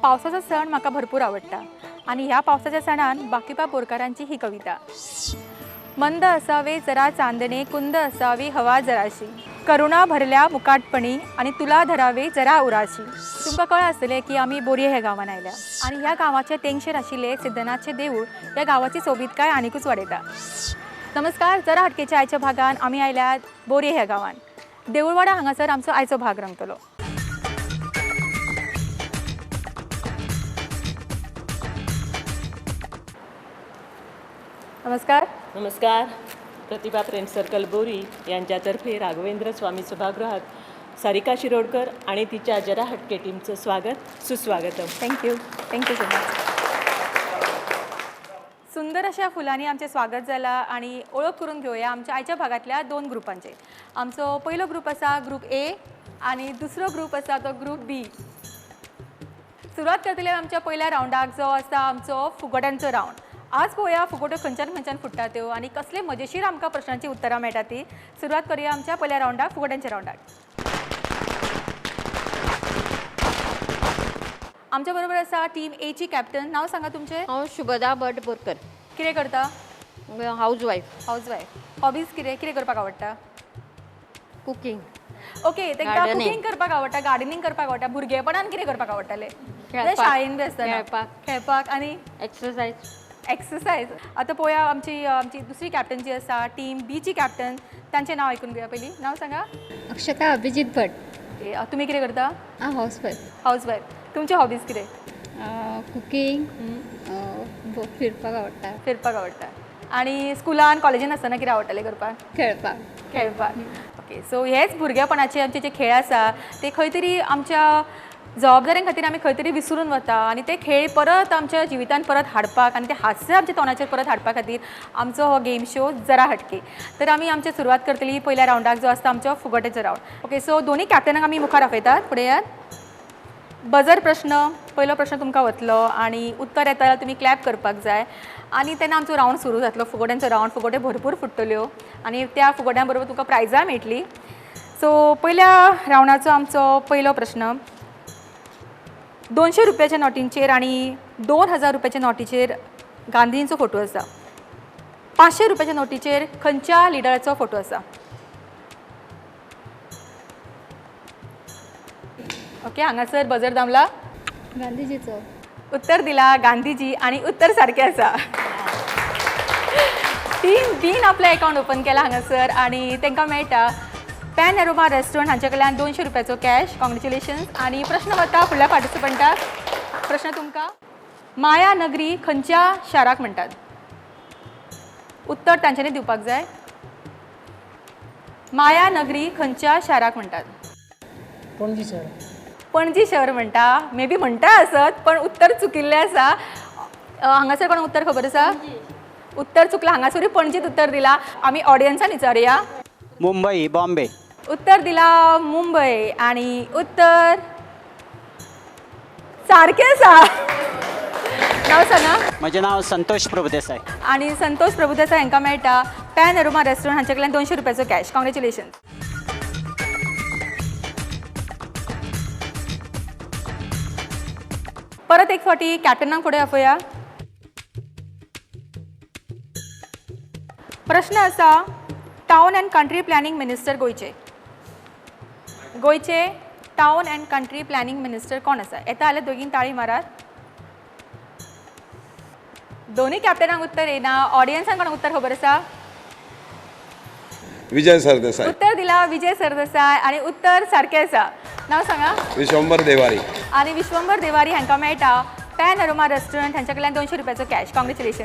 पावसाचो सण म्हाका भरपूर आवडटा आनी ह्या पावसाच्या सणान बाकीबाब बोरकारांची ही कविता. मंद असावे जरा चांदणे, कुंद असावी हवा जराशी, करुणा भरल्या मुकाटपणी आनी तुला धरावे जरा उराशी. तुमकां कळ्ळां आसतलें की आमी बोरये ह्या गांवान आयल्या आनी ह्या गांवाचे तेंगशेर आशिल्लें सिद्धनाथचें देवूळ ह्या गांवाची सोबीतकाय आनिकूच वाडयता. नमस्कार, जरा हटकेच्या आयच्या भागान आमी आयल्यात बोरये ह्या गांवान. देऊळवाडा हांगासर आमचो आयचो भाग रंगतलो. नमस्कार. नमस्कार. प्रतिभा फ्रेंड सर्कल बोरी यांच्यातर्फे राघवेंद्र स्वामी सभागृहात सारिका शिरोडकर आणि तिच्या जरा हटके टीमचं स्वागत, सुस्वागतम. Thank you, thank you so much. सुंदर अशा फुलांनी आमचें स्वागत जालां आनी ओळख करून घेवया आमच्या आयच्या भागांतल्या दोन ग्रुपांचे. आमचो पयलो ग्रूप आसा ग्रूप ए आनी दुसरो ग्रूप आसा तो ग्रूप बी. सुरवात करतले आमच्या पयल्या रावंडाक जो आसा आमचो फुगोट्यांचो रावंड. आज पळोवया फुगोट्यो खंयच्यान खंयच्यान फुट्टा त्यो आनी कसले मजेशीर आमकां प्रश्नांची उत्तरां मेळटा ती. सुरवात करूया आमच्या पयल्या रावंडाक, फुगोट्यांच्या रावंडाक. आमच्या बरोबर आसा टीम एची कॅप्टन. नांव सांगा तुमचें. हांव शुभदा भट बोरकर. कितें करता? House wife. House wife. Hobbies कितें कितें करपाक आवडटा? कुकींग. ओके, तांकां कुकींग करपाक आवडटा, गार्डनिंग करपाक आवडटा. भुरगेपणान कितें करपाक आवडटालें? शाळेन बी आसतना खेळपाक. खेळपाक आनी एक्सरसायज. एक्सरसायज. आतां पळोवया आमची आमची दुसरी कॅप्टन जी आसा टीम बीची कॅप्टन, तांचें नांव आयकून घेवया. पयलीं नांव सांगा. अक्षता अभिजीत भट. तुमी कितें करता? हांव हावज वायफ. House wife. तुमचे हॉबीज कितें? कुकींग, फिरपाक आवडटा. फिरपाक आवडटा. आनी स्कुलान कॉलेजीन आसतना कितें आवडटालें करपाक? खेळपाक. खेळपाक. ओके, सो हेच भुरगेपणाचे आमचे जे खेळ आसा ते खंय तरी आमच्या जबाबदाऱ्यां खातीर आमी खंय तरी विसरून वता आनी ते खेळ परत आमच्या जिवितान परत हाडपाक आनी ते हास्य आमच्या तोंडाचेर परत हाडपा खातीर आमचो हो गेम शो जरा हटके. तर आमी आमची सुरवात करतली पयल्या रावंडाक जो आसता आमचो फुगोट्याचो रावंड. ओके, सो दोनी कॅप्टनांक आमी मुखार आपयतात. फुडें यात. बजर प्रश्न, पयलो प्रश्न तुमकां वतलो आनी उत्तर येता जाल्यार तुमी क्लॅप करपाक जाय आनी तेन्ना आमचो रावंड सुरू जातलो, फुगोट्यांचो रावंड. फुगोट्यो भरपूर फुट्टल्यो आनी त्या फुगोट्यां बरोबर तुमकां प्रायजां मेळटली. सो पयल्या रावंडाचो आमचो पयलो प्रश्न. 200 रुपयाच्या नोटींचेर आनी 2000 रुपयाच्या नोटीचेर गांधींचो फोटो आसा. 500 रुपयाच्या नोटीचेर खंयच्या लिडराचो फोटो आसा? ओके, हांगासर बजर दामला. गांधीजीचो. उत्तर दिला गांधीजी आनी उत्तर सारकें आसा. टीम बीन आपलें अकावंट ओपन केलां हांगासर आनी तांकां मेळटा पॅन एरोमा रेस्टॉरंट हांचे कडल्यान 200 रुपयाचो कॅश. कॉंग्रेच्युलेशन्स. आनी प्रश्न वता फुडल्या पार्टिसिपंटाक. प्रश्न तुमकां, माया नगरी खंयच्या शाराक म्हणटात? उत्तर तांच्यांनी दिवपाक जाय. माया नगरी खंयच्या शाराक म्हणटात? पणजी शहर. पणजी शहर म्हणटा. मे बी म्हणटा आसत पण उत्तर चुकिल्लें आसा. हांगासर कोणाक उत्तर खबर आसा? उत्तर चुकलां. हांगासरूय पणजीत उत्तर दिला. आमी ऑडियन्सान विचारुया. मुंबई, बॉम्बे. उत्तर दिला मुंबय आनी उत्तर सारकें आसा. नांव सांगा. म्हजें नांव संतोष प्रभुदेसाय. आनी संतोष प्रभुदेसाय हांकां मेळटा पॅन एरोमा रेस्टॉरंट हांचे कडल्यान 200 रुपयाचो कॅश. कॉंग्रेच्युलेशन. परत एक फावटी कॅप्टनाक फुडें आपोवया. प्रश्न आसा, town and country planning minister गोंयचे, गोंयचे town and country planning minister कोण आसा? येता जाल्यार दोगीन ताळी मारात. दोनूय कॅप्टनांक उत्तर येना. ऑडियन्सान कोणाक उत्तर खबर आसा? विजय सरदेसाय. उत्तर दिला विजय सरदेसाय आनी उत्तर सारकें आसा. नांव सांगा. विश्वंबर देवारी. आनी विश्वंबर देवारी हांकां मेळटा पॅन अरोमा रेस्टॉरंट हांच्या कडल्यान 200 रुपयाचो कॅश. कॉंग्रेच्युलेशन.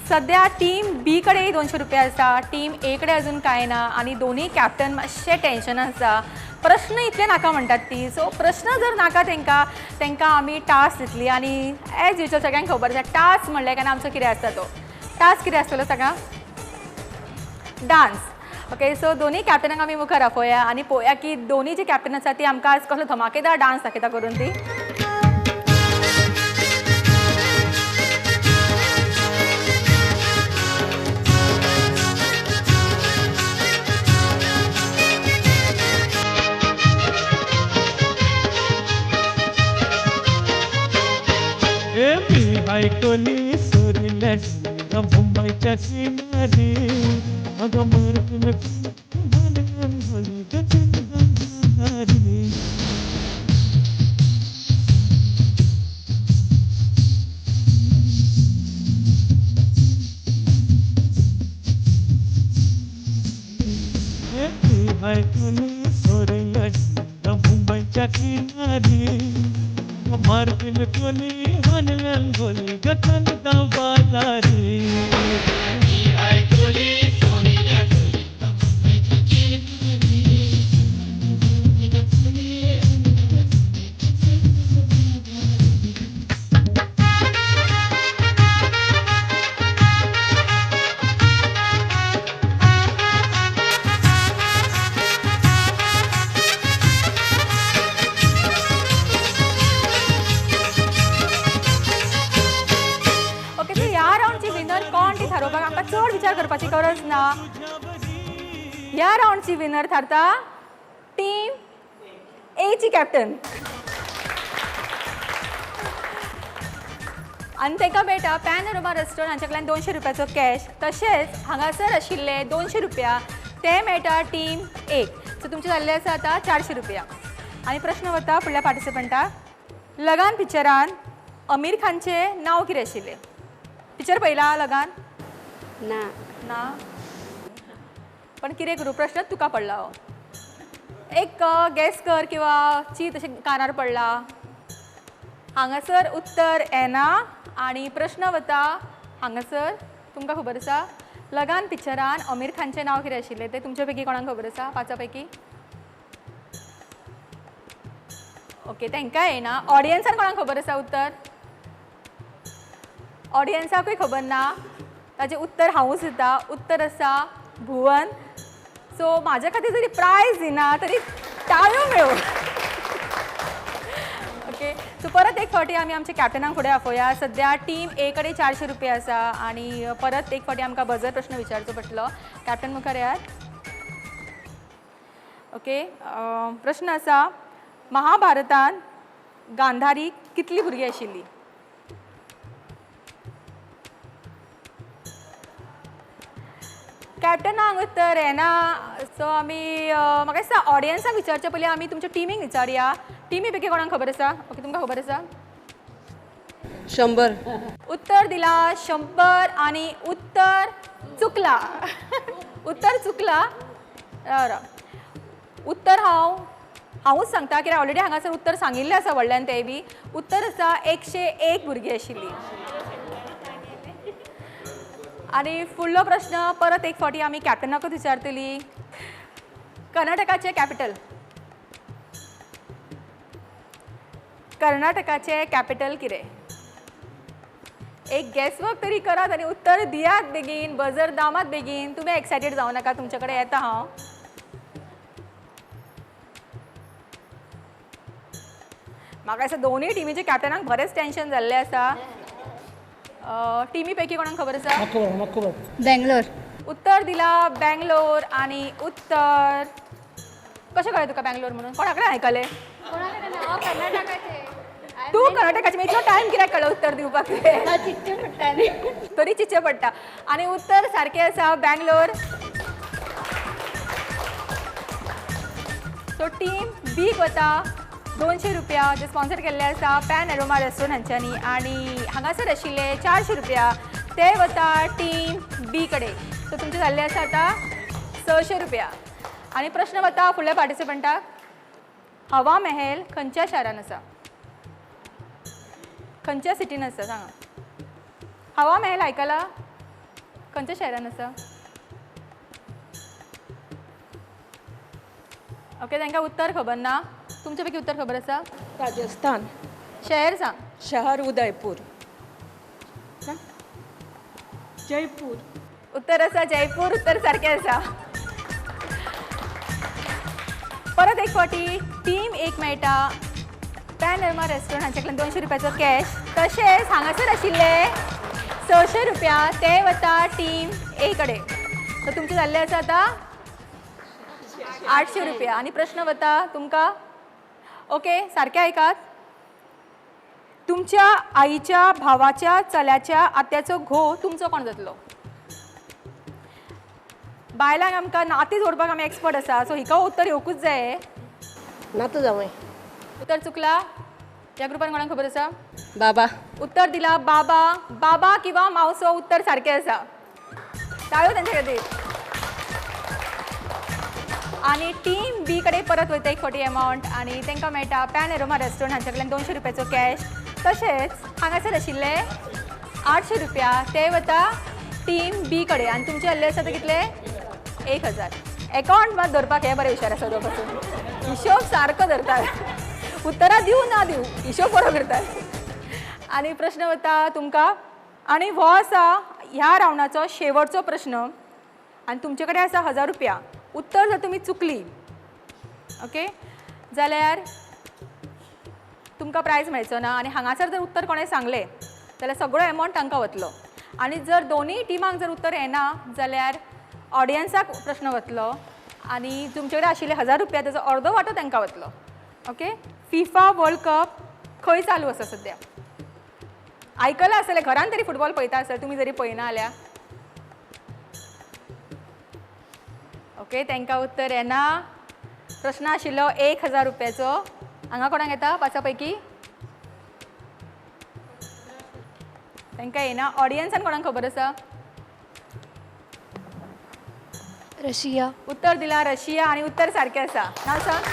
सद्या टीम बी कडेन 200 रुपया आसा, टीम ए कडेन अजून कांय ना आनी दोनूय कॅप्टन मातशें टेंशन आसा. प्रश्न इतले नाका म्हणटात ती. सो प्रश्न जर नाका तांकां, तांकां आमी टास्क दितली आनी एज युजल सगळ्यांक खबर आसा टास्क म्हणलें काय आमचो कितें आसता तो टास्क कितें आसतलो सांगा? डान्स. ओके, सो दोनूय कॅप्टनांक आमी मुखार आपोवया आनी पळोवया की दोनूय जे कॅप्टन आसा ती आमकां आज कसलो धमाकेदार डान्स दाखयता करून ती. ए मी ऐकली सोरीला मुंबईच्या किनारी, अगं मारतील गोली. ऐकली मुंबईच्या किनारी, मारतील कोणी हाणल्यान गोली गठन बाजारी. ओके, सो ह्या रावंडची विनर कोण ती थारोवपाक आमकां चड विचार करपाची गरज ना. ह्या रावंडची विनर थारता टीम एची कॅप्टन आनी ताका मेळटा पॅनोरमा रेस्टॉरंट हांच्या कडल्यान 200 रुपयाचो कॅश, तशेंच हांगासर आशिल्ले 200 रुपया ते मेळटा टीम एक. सो तुमचे जाल्ले आसा आतां 400 रुपया. आनी प्रश्न वता फुडल्या पार्टिसिपंटाक. लगान पिक्चरान अमीर खानचें नांव कितें आशिल्लें? पिक्चर पळयला लगान? ना. ना, पण कितें करूं, प्रश्नच तुका पडला हो. एक गॅस कर किंवा चीत अशें कानार पडला. हांगासर उत्तर येना आनी प्रश्न वता हांगासर. तुमकां खबर आसा लगान पिक्चरान अमीर खानचें नांव कितें आशिल्लें तें? तुमचे पैकी कोणाक खबर आसा पांचा पैकी? ओके, तांकां येना. ऑडियन्सान कोणाक खबर आसा उत्तर? ऑडियन्साकूय खबर ना. ताचें उत्तर हांवूच दिता. उत्तर आसा भुवन. सो म्हाज्या खातीर जरी प्रायज दिना तरी टाळयो मेळूं. ओके, सो परत एक फावटी आमी आमच्या कॅप्टनाक फुडें आपोवया. सद्या टीम ए कडेन 400 रुपया आसा आनी परत एक फावटी आमकां बजर प्रश्न विचारचो पडटलो. कॅप्टन मुखार येयात. ओके, प्रश्न आसा, महाभारतान गांधारीक कितली भुरगीं आशिल्लीं? कॅप्टनाक उत्तर येना. सो आमी म्हाका दिसता ऑडियन्साक विचारचे पयलीं आमी तुमच्या टिमीक विचारया. टिमी पैकी कोणाक खबर आसा? ओके, तुमकां खबर आसा? 100. उत्तर दिला 100 आनी उत्तर चुकला. उत्तर चुकला. राव राव, उत्तर हांवूच सांगता कित्याक ऑलरेडी हांगासर उत्तर सांगिल्लें आसा व्हडल्यान तें बी. उत्तर आसा 101 भुरगीं आशिल्लीं. आनी फुडलो प्रश्न परत एक फावटी आमी कॅप्टनाकूच विचारतली. कर्नाटकाचें कॅपिटल, कर्नाटकाचें कॅपिटल कितें? एक गॅसवर्क तरी करात आनी उत्तर दियात बेगीन, बजर दामात बेगीन. तुमी एक्सायटेड जावं नाका, तुमचे कडेन येता हांव. म्हाका दिसता दोनूय टिमीच्या कॅप्टनाक बरेंच टेन्शन जाल्लें आसा. टिमी पैकी कोणाक खबर आसा? म्हाका खबर. बेंगलोर. उत्तर दिला बेंगलोर आनी उत्तर कशें कळ्ळें तुका बेंगलोर म्हणून? कोणा कडेन आयकलें तूं? कर्नाटकाचें. इतलो टायम कित्याक कळ्ळो उत्तर दिवपाक? चितचें पडटा न्ही. तरी चितचें पडटा. आनी उत्तर सारकें आसा बेंगलोर. सो टीम बीक वता 200 रुपया जे स्पॉन्सर केल्ले आसा पॅन एरोमा रेस्टॉरंट हांच्यांनी, आनी हांगासर आशिल्ले 400 रुपया ते वता टीम बी कडेन. सो तुमचे जाल्ले आसा आतां 600 रुपया. आनी प्रश्न वता फुडल्या पार्टिसिपंटाक. हवा महल खंयच्या शारान आसा? खंयच्या सिटीन आसा सांगा? हवा महल आयकला? खंयच्या शहरान आसा? ओके, तांकां उत्तर खबर ना. तुमचे पैकी उत्तर खबर आसा? राजस्थान. शहर सांग. शहर उदयपूर. जयपूर. उत्तर आसा जयपूर. उत्तर सारकें आसा. परत एक फावटी टीम एक मेळटा पॅनरमा रेस्टॉरंट हांचे कडल्यान 200 रुपयाचो कॅश, तशेंच हांगासर आशिल्ले 600 रुपया ते वता टीम ए कडेन. सो तुमचे जाल्ले आसा आतां 800 रुपया. आनी प्रश्न वता तुमकां. ओके, सारकें आयकात. तुमच्या आईच्या भावाच्या चल्याच्या आत्याचो घोव तुमचो कोण जातलो? बायलांक आमकां नातीं जोडपाक आमी एक्सपर्ट आसा, सो हिका उत्तर येवकूच जाय. नातू जावंय. उत्तर चुकला. ह्या ग्रुपान कोणाक खबर आसा? बाबा. उत्तर दिला बाबा. बाबा किंवा मावसो उत्तर सारकें आसा. टाळयो तेंचे खातीर. आनी टीम बी कडेन परत वयता एक फावटी एमावंट आनी तांकां मेळटा पॅन एरोमा रेस्टॉरंट हांच्या कडल्यान 200 रुपयाचो कॅश. तशेंच हांगासर आशिल्ले 800 रुपया ते वता टीम बी कडेन. आनी तुमचे हल्ले आसा ते कितले? 1000. एकावंट मात दवरपाक हे बरे हुशार आसा पासून. हिशोब सारको धरतात. उत्तरां दिवं ना दिवं हिशोब बरो करतात. आनी प्रश्न वता तुमकां आनी हो आसा ह्या रावंडाचो शेवटचो प्रश्न आनी तुमचे कडेन आसा 1000 रुपया. उत्तर जर तुमी चुकली ओके जाल्यार तुमकां प्रायज मेळचो ना. आनी हांगासर जर उत्तर कोणें सांगलें जाल्यार सगळो एमावंट तांकां वतलो. आनी जर दोनूय टिमांक जर उत्तर येना जाल्यार ऑडियन्साक प्रश्न वतलो आनी तुमचे कडेन आशिल्ले 1000 रुपया ताजो अर्दो वांटो तांकां वतलो. ओके, फिफा वर्ल्ड कप खंय चालू आसा सद्या? आयकलां आसतलें, घरान तरी फुटबॉल पळयता आसतलें तुमी जरी पळयना जाल्यार. ओके, तांकां उत्तर येना. प्रश्न आशिल्लो 1000 रुपयाचो. हांगा कोणाक येता पांचा पैकी? तांकां येना. ऑडियन्सान कोणाक खबर आसा? रशिया. उत्तर दिला रशिया आनी उत्तर सारकें आसा. नांव सांग.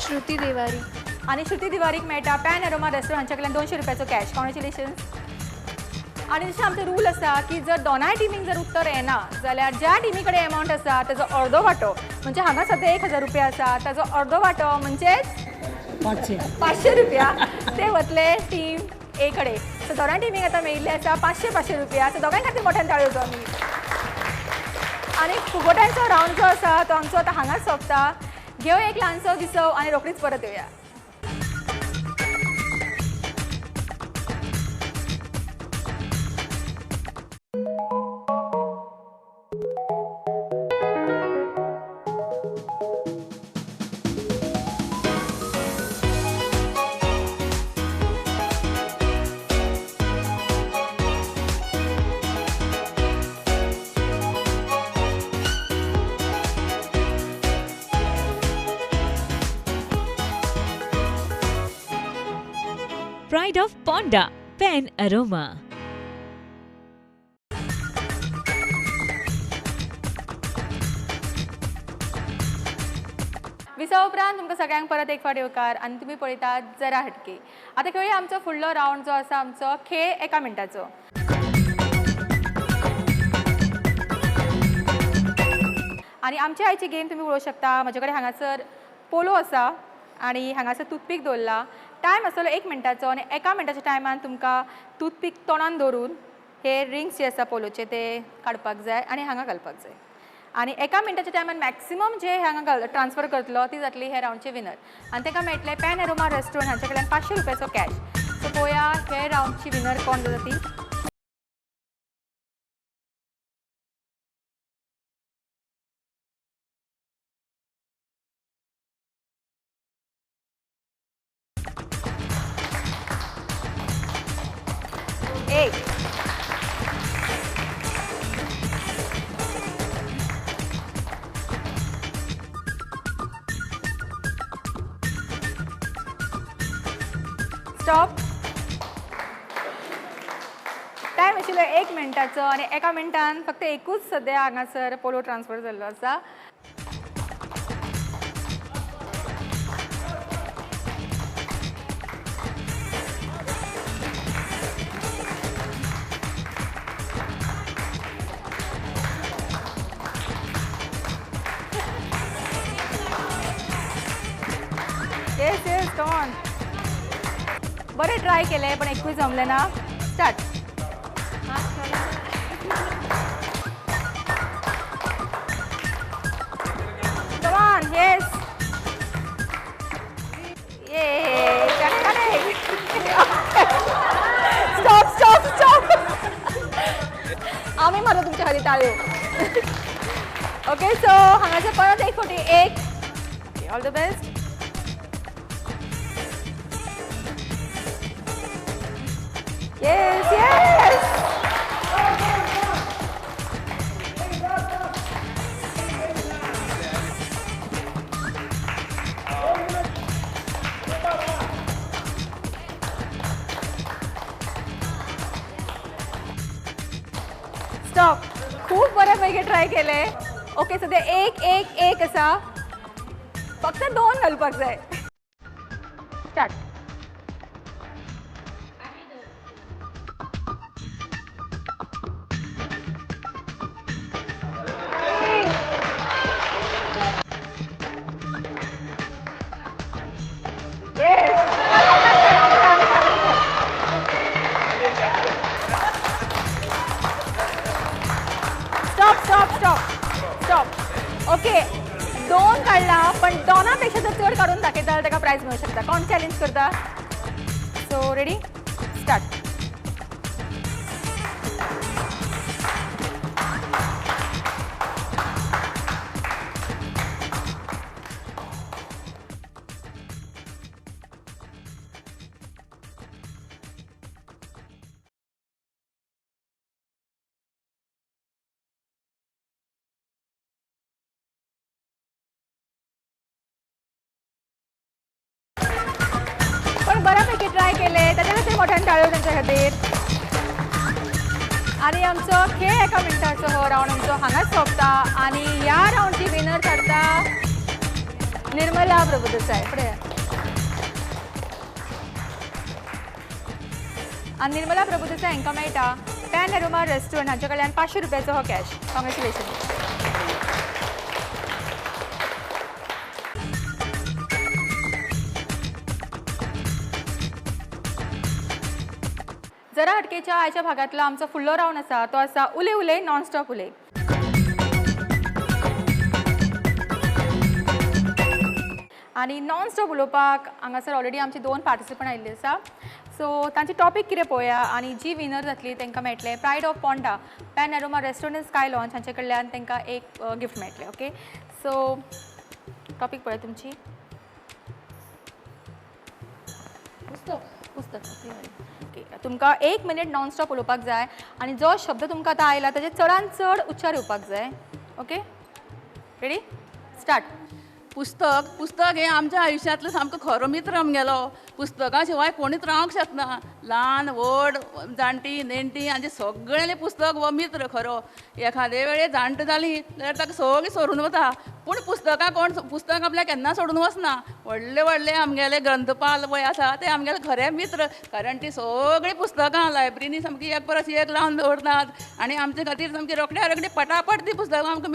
श्रुती देवारी. आनी श्रुती दिवारीक मेळटा पॅन एरोमा रेस्टॉरंट हांच्या कडल्यान 200 रुपयाचो कॅश. कॉंग्रेच्युलेशन्स. आनी जशें आमचो रूल आसा की जर दोनाय टिमींक जर उत्तर येना जाल्यार ज्या टिमी कडेन एमावंट आसा ताजो अर्दो वांटो, म्हणजे हांगा सद्या 1000 रुपया आसा ताजो अर्दो वांटो म्हणजेच 500 रुपया ते वतले टीम ए कडेन. सो दोनाय टिमींक आतां मेळिल्ले आसा 500 रुपया. सो दोगांय खातीर मोठ्यान ताळयो घेवचो आमी. आनी फुगोट्यांचो रावंड जो आसा तो आमचो आतां हांगाच सोंपता. घेवया एक ल्हानसो विसव आनी रोखडीच परत येवया. Pride of Ponda, Pen Aroma. विसवा उपरांत तुमकां सगळ्यांक परत एक फावट येवकार आनी तुमी पळयतात जरा हटके. आतां खेळया आमचो फुडलो रावंड जो आसा आमचो खेळ एका मिनटाचो. आनी आमच्या आयची गेम तुमी पळोवंक शकता. म्हजे कडेन हांगासर पोलो आसा आनी हांगासर टूथपीक दवरला. टायम आसतलो 1 मिनटाचो आनी 1 मिनटाच्या टायमान तुमकां टूथपीक तोंडान दवरून हे रिंग्स जे आसा पोलोचे ते काडपाक जाय आनी हांगा घालपाक जाय. आनी 1 मिनटाच्या टायमान मॅक्सिमम जे हांगा ट्रान्सफर करतलो ती जातली हे रावंडचे विनर. आनी तांकां मेळटले पॅन एरोमा रेस्टॉरंट हांच्या कडल्यान 500 रुपयाचो कॅश. सो पळोवया हे रावंडची विनर कोण जाता ती. एक, स्टॉप. टायम आशिल्लो 1 मिनटाचो आनी 1 मिनटान फक्त एकूच सद्या हांगासर पोलो ट्रान्सफर जाल्लो आसा. Yes yes, come on. बरें ट्राय केलें पण एकूय जमलें ना. स्टार्ट. Come on. Yes. ये स्टॉप स्टॉप स्टॉप. आमी मारता तुमच्या खातीर ताळयो. ओके, सो हांगासर परत एक फावटी एक. Okay, all the best. Yes yes. Stop. खूप बऱ्यापैकी ट्राय केले. ओके, सध्या 1 1 1 आसा, फक्त 2 घालपाक जाय. Start. Stop stop stop stop. Okay, 2 काडला पण दोनापेक्षा जर चड काडून दाखयता जाल्यार ताका प्रायज मेळूं शकता. कोण चॅलेंज करता? So ready, start. पण बऱ्यापैकी ट्राय केले, ताच्या खातीर मोठ्यान टाळयो तांच्या खातीर. आनी आमचो खेळ एका मिनटाचो हो रावंड आमचो हांगाच सोंपता आनी ह्या रावंडची विनर थारता निर्मला प्रभुदेसाय. फुडें आनी निर्मला प्रभुदेसाय हांकां मेळटा पॅन एरोमा रेस्टॉरंट हांच्या कडल्यान 500 रुपयाचो हो कॅश. कॉंग्रेच्युलेशन. जरा हटकेच्या आयच्या भागातला आमचो फुडलो रावंड आसा तो आसा उले उले नॉनस्टॉप उले. आनी नॉनस्टॉप उलोवपाक हांगासर ऑलरेडी आमचे 2 पार्टिसिपंट आयिल्ले आसा. सो तांचे टॉपीक कितें पळोवया आनी जी विनर जातली तांकां मेळटलें pride of Ponda Pan Aroma restaurant and sky lounge हांचे कडल्यान तांकां एक गिफ्ट मेळटलें. ओके, सो टॉपीक पळय तुमची. पुस्तक. पुस्तक. ओके, तुमकां 1 मिनीट नॉनस्टॉप उलोवपाक जाय आनी जो शब्द तुमकां आतां आयला ताजे चडान चड उच्चार येवपाक जाय. Okay, ready, start. पुस्तक पुस्तक हें आमच्या आयुश्यांतलो सामको खरो मित्र आमगेलो. पुस्तकां शिवाय कोणीच रावंक शकना. ल्हान व्हड जाणटी नेणटी हांचे सगळ्यांनी पुस्तक हो मित्र खरो. एखादे वेळे जाणटे जाली जाल्यार ताका सगळीं सोडून वता, पूण पुस्तकां कोण पुस्तक आपल्याक केन्ना सोडून वचना. व्हडले व्हडले आमगेले ग्रंथपाल पळय आसा ते आमगेले खरे मित्र, कारण ती सगळीं पुस्तकां लायब्ररीनी सामकी एक परस एक लावन दवरतात आनी आमचे खातीर सामकी रोखड्या रोखडी पटापट ती पुस्तकां आमकां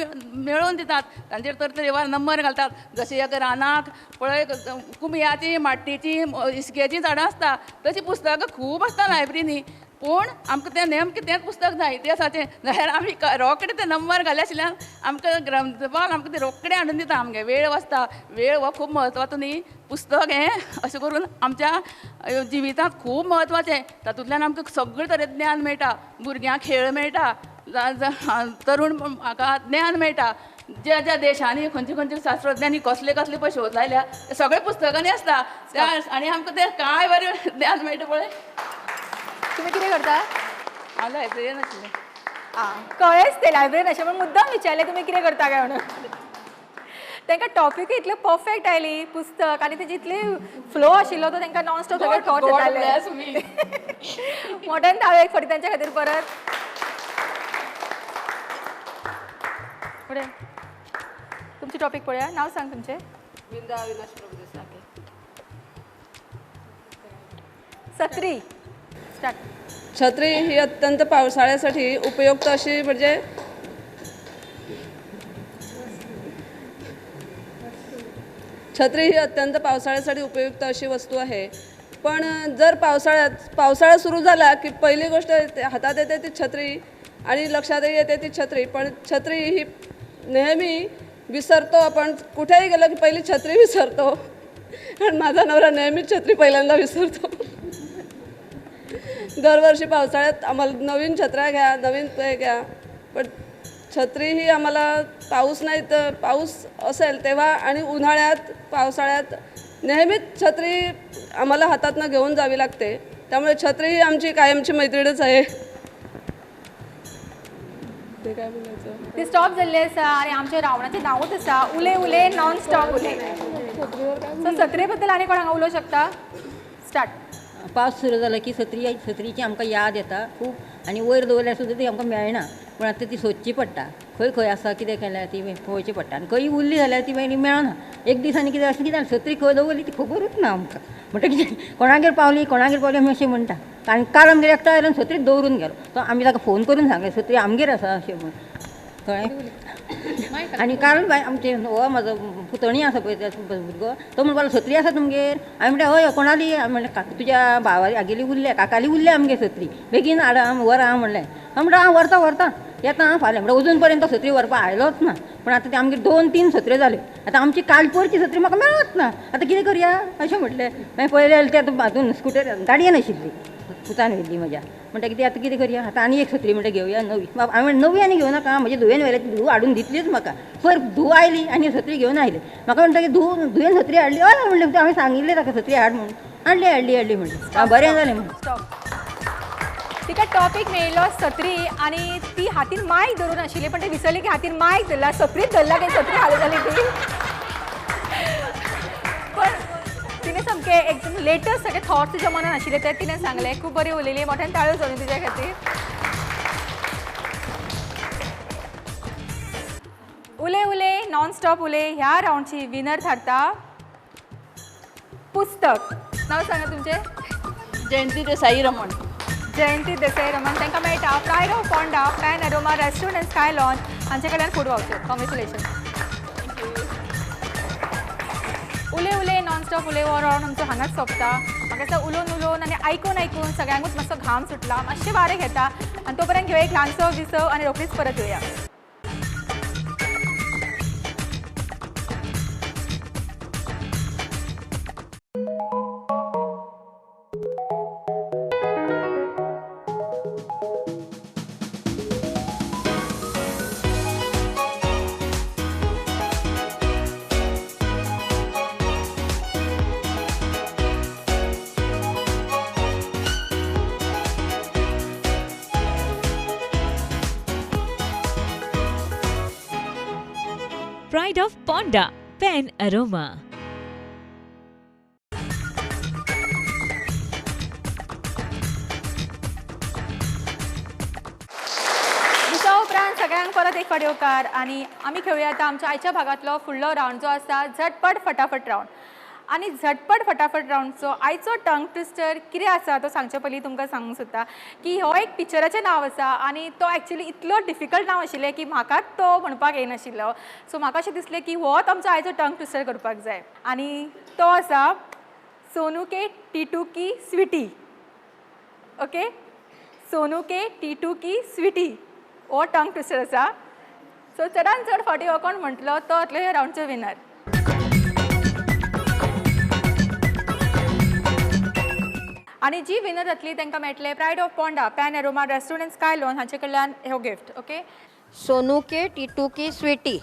मेळोवन दितात. तांचेर तरतरेवार नंबर घालतात. जशें एक रानाक पळय कुमयाची माट्टीची इसकेची झाडां आसता तशीं पुस्तकां खूब आसता लायब्ररीनी, पूण आमकां तें नेमकें तेंच पुस्तक जाय इतिहासाचें जाल्यार आमी रोखडें तें नंबर घाले आशिल्ल्यान आमकां ग्रंथपाल आमकां तें रोखडें हाडून दिता. आमगे वेळ वचता, वेळ हो खूब म्हत्वाचो न्ही. पुस्तक हें अशें करून आमच्या जिवितांत खूब म्हत्वाचें. तातूंतल्यान आमकां सगळे तरेचें ज्ञान मेळटा, भुरग्यांक खेळ मेळटा, तरूण हाका ज्ञान मेळटा. ज्या ज्या देशांनी खंयचे खंयचे शास्त्रज्ञांनी कसले कसले पळय शोध लायल्या ते सगळे पुस्तकांनी आसता आनी आमकां तें कांय बरें ज्ञान मेळटा पळय. तुमी कितें करता? हांव लायब्ररीन आशिल्लें. आं, कळ्ळेंच तें लायब्ररीन अशें म्हूण मुद्दाम विचारलें तुमी कितें करता काय म्हणून. तांकां टॉपिकूय इतले परफेक्ट आयली पुस्तक आनी तेजी इतली फ्लो आशिल्लो तो तांकां नॉनस्टॉप सगळे थॉट्स येताले. मोठ्यान ताळयो एक फावटी तांच्या खातीर परत. फुडें तुमची टॉपीक पळोवया. नांव सांग तुमचें. विंदा अविनाश प्रभुदेसाय. सत्री. स्टार्ट. छत्री ही अत्यंत पावसाळ्यासाठी उपयुक्त अशी म्हणजे छत्री ही अत्यंत पावसाळ्यासाठी उपयुक्त अशी वस्तू आहे. पण जर पावसाळा सुरू झाला की पहिली गोष्ट हातात येते ती छत्री आणि लक्षातही येते ती छत्री. पण छत्री ही नेहमी विसरतो आपण, कुठेही गेलो की पहिली छत्री विसरतो. कारण माझा नवरा नेहमीच छत्री पहिल्यांदा विसरतो. दरवर्षी पावसाळ्यात आम्हाला नवीन छत्र्या घ्या, नवीन ते घ्या, पण छत्री ही आम्हाला पाऊस नाही तर पाऊस असेल तेव्हा आणि उन्हाळ्यात पावसाळ्यात नेहमीच छत्री आम्हाला हातातनं घेऊन जावी लागते. त्यामुळे छत्री ही आमची कायमची मैत्रीणच आहे. ते काय बोलायचं, ती स्टॉप जाल्ली आसा आनी आमच्या रावणाचें नांवूच आसा उले उले नॉन स्टॉप उले. सो सत्रे बद्दल आनी कोण हांगा उलोवंक शकता? स्टार्ट. पावस सुरू जालो की सत्री, सत्रीची आमकां याद येता खूब आनी वयर दवरल्यार सुद्दां ती आमकां मेळना, पूण आतां ती सोदची पडटा, खंय खंय आसा कितें केल्यार ती पळोवची पडटा आनी खंय उरली जाल्यार ती मागीर मेळना. एक दीस आनी कितें अशें कितें जालें, सत्री खंय दवरली ती खबरूच ना आमकां, म्हणटकीर कोणागेर पावली कोणागेर पावली आमी अशें म्हणटा. आनी काल आमगेर एकटो आयलो आनी सत्री दवरून गेलो, तो आमी ताका फोन करून सांगलें सत्री आमगेर आसा अशें म्हूण, कळ्ळें. आनी काल आमचे हो म्हजो पुतणी आसा पळय त्या भुरगो, तो म्हणपाक लागलो सत्री आसा तुमगेर? हांवें म्हणलें हय. कोणाली? हांवें म्हणलें तुज्या भावा हागेली उरल्या, काकाली उरल्या आमगेर सत्री, बेगीन हाड व्हर आं म्हणलें. हांव म्हणटा आं व्हरता व्हरता येता आं फाल्यां. म्हणटा अजून पर्यंत सत्री व्हरपाक आयलोच ना, पूण आतां ते आमगेर 2-3 सत्र्यो जाल्यो. आतां आमची काल परची सत्री म्हाका मेळच ना, आतां कितें करया अशें म्हटलें. मागीर पळयलें जाल्यार ते आतां हातून स्कुटर गाडयेन आशिल्ली, पुतान व्हेल्ली म्हज्या. म्हणटा कितें आतां कितें करया, आतां आनी एक सत्री म्हणटा घेवया नवी. हांवें म्हणलें नवी आनी घेवं नाका, म्हजे धुवेन व्हेल्या ती धूव हाडून दितलीच म्हाका. पयर धूव आयली आनी सत्री घेवन आयली, म्हाका म्हणटा की धूव धुवेन सत्री हाडली? हय म्हणलें, हांवें सांगिल्लें ताका सत्री हाड म्हूण, हाडली हाडली हाडली म्हणलें. आं बरें जालें म्हण. तिका टॉपीक मेळिल्लो सत्री आनी ती हातीन मायक धरून आशिल्ली, पण ती विसरली की हातीन मायक धरला, सत्रीच धरला की सत्री हाली जाली ती. पण तिने सामके एकदम लेटस्ट सगळे थॉट्स तिच्या मनान आशिल्ले ते तिने सांगले. खूब बरी उलयली, मोठ्यान ताळयो जावन तिच्या खातीर. उले उले नॉन स्टॉप उले ह्या रावंडची विनर थारता पुस्तक. नांव सांगा तुमचें? जयंती देसाई रमण. जयंती देसाई रमण तांकां मेळटा pride of Ponda pan aroma restaurant and sky lounge हांचे कडल्यान फूड वावचर. कॉंग्रेच्युलेशन. उले उले नॉन स्टॉप उले हो रावंड आमचो हांगाच सोंपता. म्हाका दिसता उलोवन उलोवन आनी आयकून आयकून सगळ्यांकूच मातसो घाम सुटला, मातशें वारें घेता आनी तो पर्यंत घेवया एक ल्हानसो विसव आनी रोखडीच परत येवया. Pride of Ponda, Pen Aroma. दिसा उपरांत सगळ्यांक परत एक फावट येवकार आनी आमी खेळुया आतां आमच्या आयच्या भागांतलो फुडलो रावंड जो आसा झटपट फटाफट रावंड. आनी झटपट फटाफट रावंडचो आयचो टंग ट्विस्टर कितें आसा तो सांगचे पयलीं तुमकां सांगूंक सोदता की हो एक पिक्चराचें नांव आसा आनी तो एक्चुली इतलो डिफिकल्ट नांव आशिल्लें की म्हाकाच तो म्हणपाक येनाशिल्लो. सो म्हाका अशें दिसलें की होच आमचो आयचो टंग ट्विस्टर करपाक जाय आनी तो आसा सोनू के टिटू की स्विटी. ओके, सोनू के टिटू की स्विटी हो टंग ट्विस्टर आसा. सो चडान चड फावटी हो कोण म्हणटलो तो जातलो ह्या रावंडचो विनर. आनी जी विनर जातली तांकां मेळटलें pride of Ponda pan aroma restaurant and sky lounge हांचे कडल्यान ह्यो गिफ्ट. ओके, सोनू के टिटू की स्वीटी,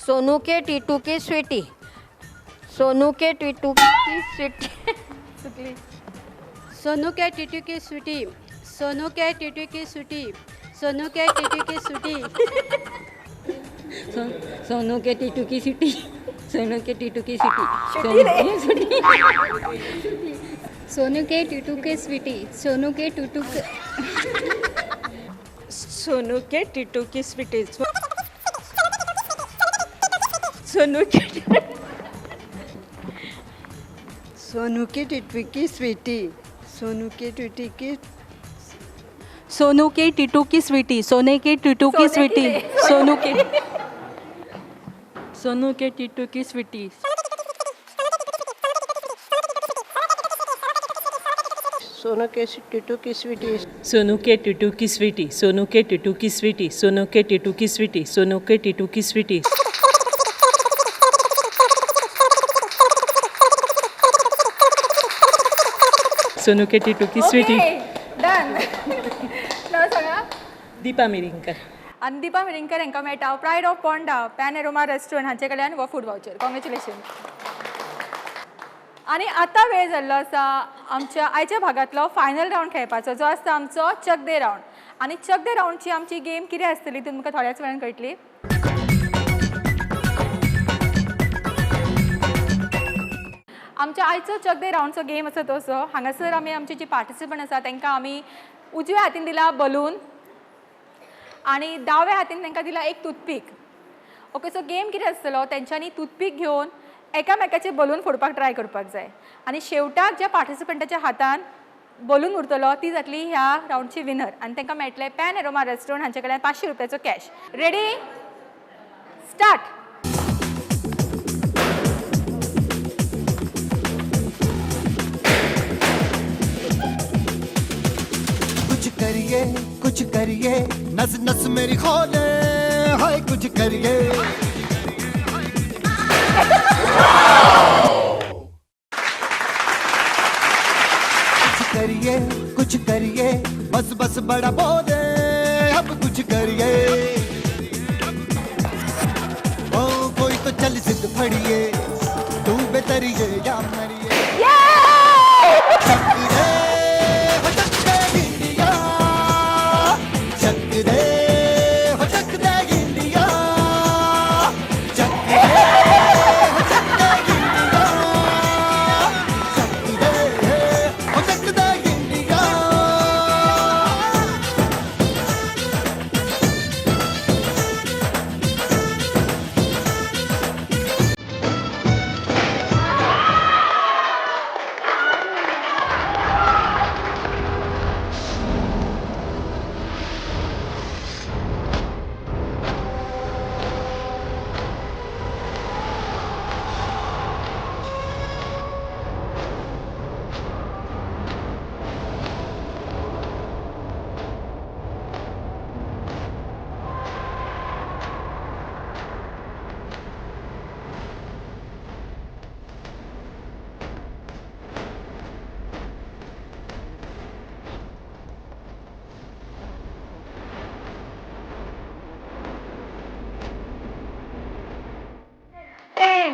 सोनू के टिटू की स्वीटी, सोनू के टिटू की स्वीटी. चुकली. सोनू के टिटू की स्वीटी, सोनू के टिटू की स्वीटी, सोनू के टिटू की स्वीटी. सोनू के टिटू की स्वीटी, सोनू के टिटू की स्वीटी, सोनू के स्वीटी, सोनू के टिटू के स्वीटी, सोनू के टिटू के, सोनू के टिटू की स्वीटी, सोनू के, सोनू के टिटू की स्वीटी, सोनू के टिटू की, सोनू के टिटू की स्वीटी, सोने के टिटू की स्वीटी, सोनू के, सोनू के टिटू की स्वीटी, सोनू के टिटू की स्वीटी, सोनू के टिटू की स्वीटी, सोनू के टिटू की स्वीटी, सोनू के टिटू की स्वीटी, सोनू के टिटू की स्वीटी. सोनू के टिटू की स्वीटी. डन. नांव सांगा? दीपा मिरिंकर. आनी दीपा मिरिंकर हांकां मेळटा pride of Ponda pan aroma restaurant हांचे कडल्यान हो फूड वावचर. कॉंग्रेच्युलेशन. आनी आतां वेळ जाल्लो आसा आमच्या आयच्या भागांतलो फायनल रावंड खेळपाचो, जो आसता आमचो चक दे रावंड. आनी चक दे रावंडची आमची गेम कितें आसतली ती तुमकां थोड्याच वेळान कळटली. आमच्या आयचो चक दे रावंडचो गेम आसा तसो हांगासर आमी आमची जी पार्टिसिपंट आसा तांकां आमी उजव्या हातीन दिला बलून आनी दाव्या हातीन तांकां दिला एक टूथपीक. ओके, सो गेम कितें आसतलो, तेंच्यांनी टूथपीक घेवन एकामेकाचे बलून फोडपाक ट्राय करपाक जाय आनी शेवटाक ज्या पार्टिसिपंटाच्या हातान बलून उरतलो ती जातली ह्या रावंडची विनर आनी तांकां मेळटलें पॅन एरोमा रेस्टॉरंट हांचे कडल्यान 500 रुपयाचो कॅश. Ready, start. कुछ करिए कुछ करिए, नस नस मेरी खोले, हाय कुछ करिए. कुछ करिए कुछ करिए, बस बस बड़ा बोले, अब कुछ करिए. ओ कोई तो चल सिद्ध फड़िए, तू बेतरिए या मरिए. चक दे हो चक दे इंडिया, चक दे हो चक दे इंडिया, चक दे हो चक दे इंडिया, चक दे हो चक दे India. 10,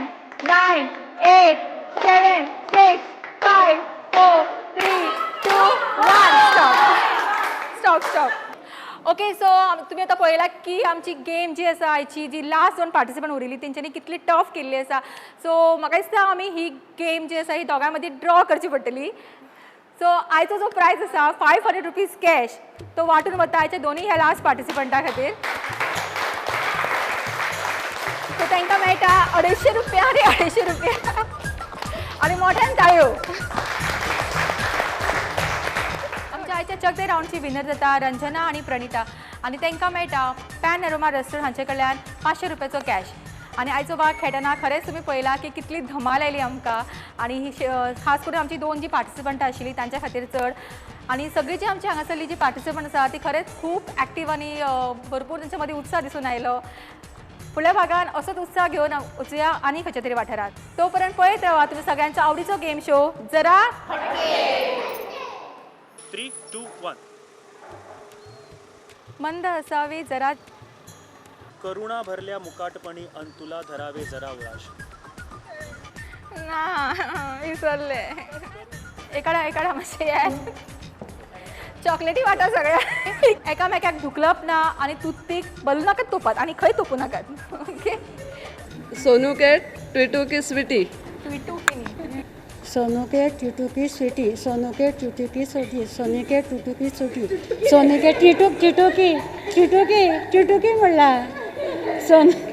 9, 8, 7, 6, 5, 4, 3, 2, 1. Stop stop stop. Okay, so तुमी आतां पळयला की आमची गेम जी आसा आयची, जी लास्ट दोन पार्टिसिपंट उरिल्ली तेंच्यांनी कितली टफ केल्ली आसा. सो म्हाका दिसता आमी ही गेम जी आसा ही दोगां मदीं ड्रॉ करची पडटली. सो आयचो जो प्रायज आसा 500 रुपीज कॅश, तो वांटून वता आयच्या दोनूय ह्या लास्ट पार्टिसिपंटा खातीर. सो तांकां मेळटा 250 रुपया आनी 250 रुपया आनी मोठ्यान ताळयो. आमच्या आयच्या चक दे रावंडची विनर जाता रंजना आनी प्रणिता आनी तांकां मेळटा पॅन एरोमा रेस्टॉरंट हांचे कडल्यान 500 रुपयाचो कॅश. आनी आयचो भाग खेळटना खरेंच तुमी पळयला की कितली धमाल आयली आमकां आनी ही खास करून आमची दोन जी पार्टिसिपंटां आशिल्ली तांच्या खातीर चड, आनी सगळीं जी आमची हांगासरली जी पार्टिसिपंट आसा ती खरेंच खूब एक्टीव आनी भरपूर तांच्या मदीं उत्साह दिसून आयलो. फुडल्या भागान असोच उत्साह घेवन वचुया आनी खंयच्या तरी वाठारांत. तो पर्यंत पळयत रावा तुमच्या सगळ्यांचो आवडीचो गेम शो जरा 3, 2, 1. मंद हसावे जरा, करुणा भरल्या मुकाटपणी अन तुला धरावे जरा उळाशी. ना विसरले. एकाडा एकाडा मातशें येत चॉकलेटी वाटा सगळ्या. एकामेकाक धुकलप ना आनी टूथपीक बलू नाकात तोपात आनी खंय तोपूं नाकात. ओके, सोनू के टिटू की स्वीटी. ट्विटू की न्ही. सोनू के टिटू की स्वीटी, सोनू के टिटू की स्वीटी, सोनू के टिटू की स्वीटी, सोनू के टिटू टिटू की टिटू की टिटू की म्हणला सोनू.